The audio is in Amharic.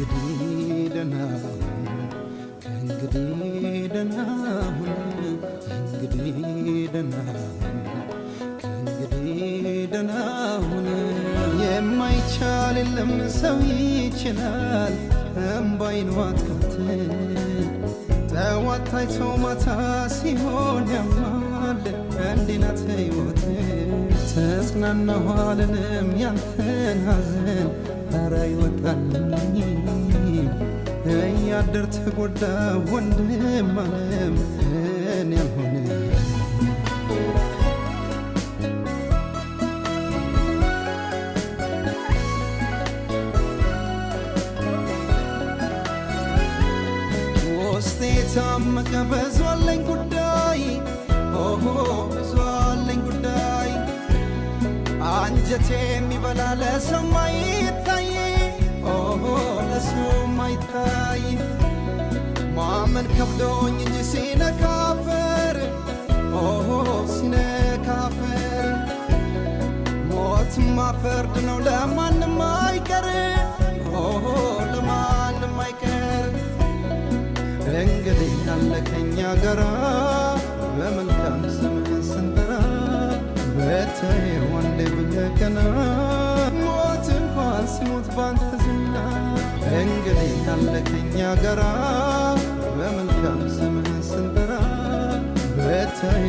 ከእንግዲህ ደህና ሁን፣ ከእንግዲህ ደህና ሁን፣ እንግዲህ ደህና ሁን፣ ከእንግዲህ ደህና ሁን። የማይቻል የለም፣ ሰው ይችላል። እምባይን ዋትካት ጠዋት ታይቶ ማታ ሲሆን ያማል። እንዲህ ናት ሕይወት። ተጽናናሁ አልልም፣ ያንተን ሐዘን ኧረ አይወጣልኝም። እያደር ተጎዳ ወንድም አለም እኔ አልሆንም። ውስጤ የታመቀ ብዙ አለኝ ጉዳይ፣ ኦሆ ብዙ አለኝ ጉዳይ። አንጀቴ የሚበላ ለሰው ማይታይ፣ ኦሆ ለሰው ማይታይ። ማመን ከብዶኝ እንጂ ሲነካፈር፣ ኦሆ ሲነካፈር፣ ሞት ማፈርድ ነው ለማንም አይቀር፣ ኦሆ ለማንም አይቀር። እንግዲህ ያለ ከኛ ጋራ በመልካም ስምህን ስንጠራ በተይ ወንዴ ብለቀና ሞት እንኳን ሲሞት ባንተ ዝና። እንግዲህ ያለ ከኛ ጋራ በመልካም ስምህን ስንጠራ በተይ